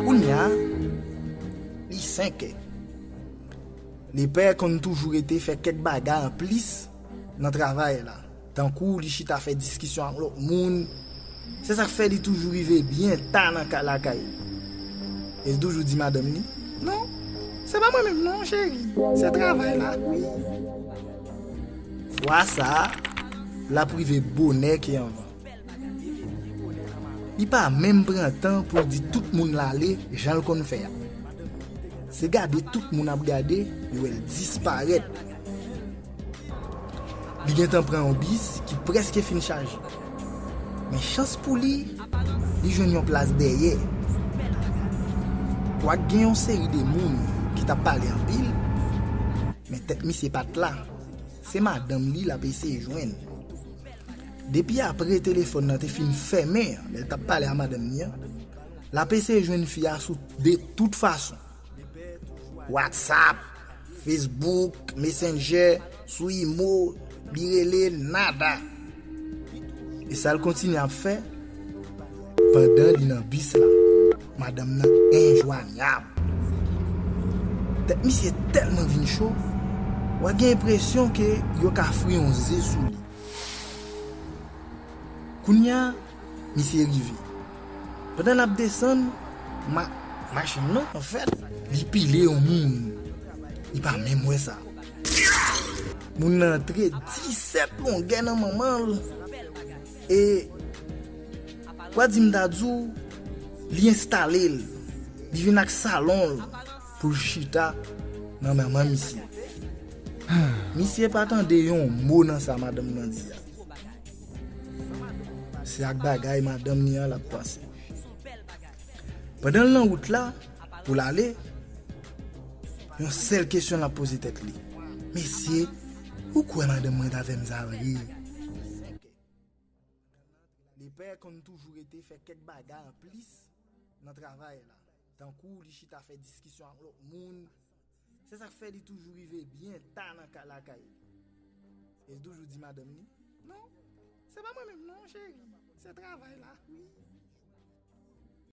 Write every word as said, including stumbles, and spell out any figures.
Kounye a, li senkè. Lepè konn toujou rete fè kèk bagay anplis nan travay la. Tankou li chita fè diskisyon ak lòt moun. Se sa k fè li toujou rive byen ta nan ka lakay li. E li toujou di madanm li, "Non, se pa mwen menm non, cheri. Se travay la, wi." Fwa sa a, l ap rive bonè ke anvan. Li pa menm pran tan pou l di tout moun l ale jan l konn fè a. Se gade tout moun ap gade, yo wè l disparèt. Li gentan pran yon bis ki prèske fin chaje. Men chans pou li, li jwenn yon plas dèyè. Kwak gen yon seri de moun ki t ap pale anpil, men tèt misye pa t la. Se madanm li l ap eseye jwenn. Depi apre telefòn nan te fin fèmen lè l t ap pale a madanm li an, l ap eseye jwenn fi a sou de tout fason. WhatsApp, Facebook, Messenger, sou Imo, li rele nada. E sa l kontinye ap fè pandan li nan bis la. Madanm nan enjwanyab. Tèt misye tèlman vin cho, w a gen enpresyon ke yo ka fri yon ze sou li. Kounye a, misye rive. Pandan l ap desann, ma, machin nan, anfèt, li pile yon moun. Li pa menm wè sa. Moun nan antre disèt longè nan manman l. E, w a di m ta di w, li enstale l. Li vin ak salon l pou l chita nan manman misye. Misye pa tande yon mo nan sa madanm nan di a. Se ak bagay madanm li an l ap panse. Pandan l nan wout la, pou l ale, yon sèl kesyon l ap poze tèt li. "Mesye, ou kwè madanm mwen t avè m sa vre?" Lepè konn toujou rete fè kèk bagay anplis nan travay la. Tankou li chita fè diskisyon ak lòt moun. Se sa k fè li toujou rive byen ta nan ka lakay li. E li toujou di madanm li, "Non, se pa mwen menm non, cheri. Se travay la, wi."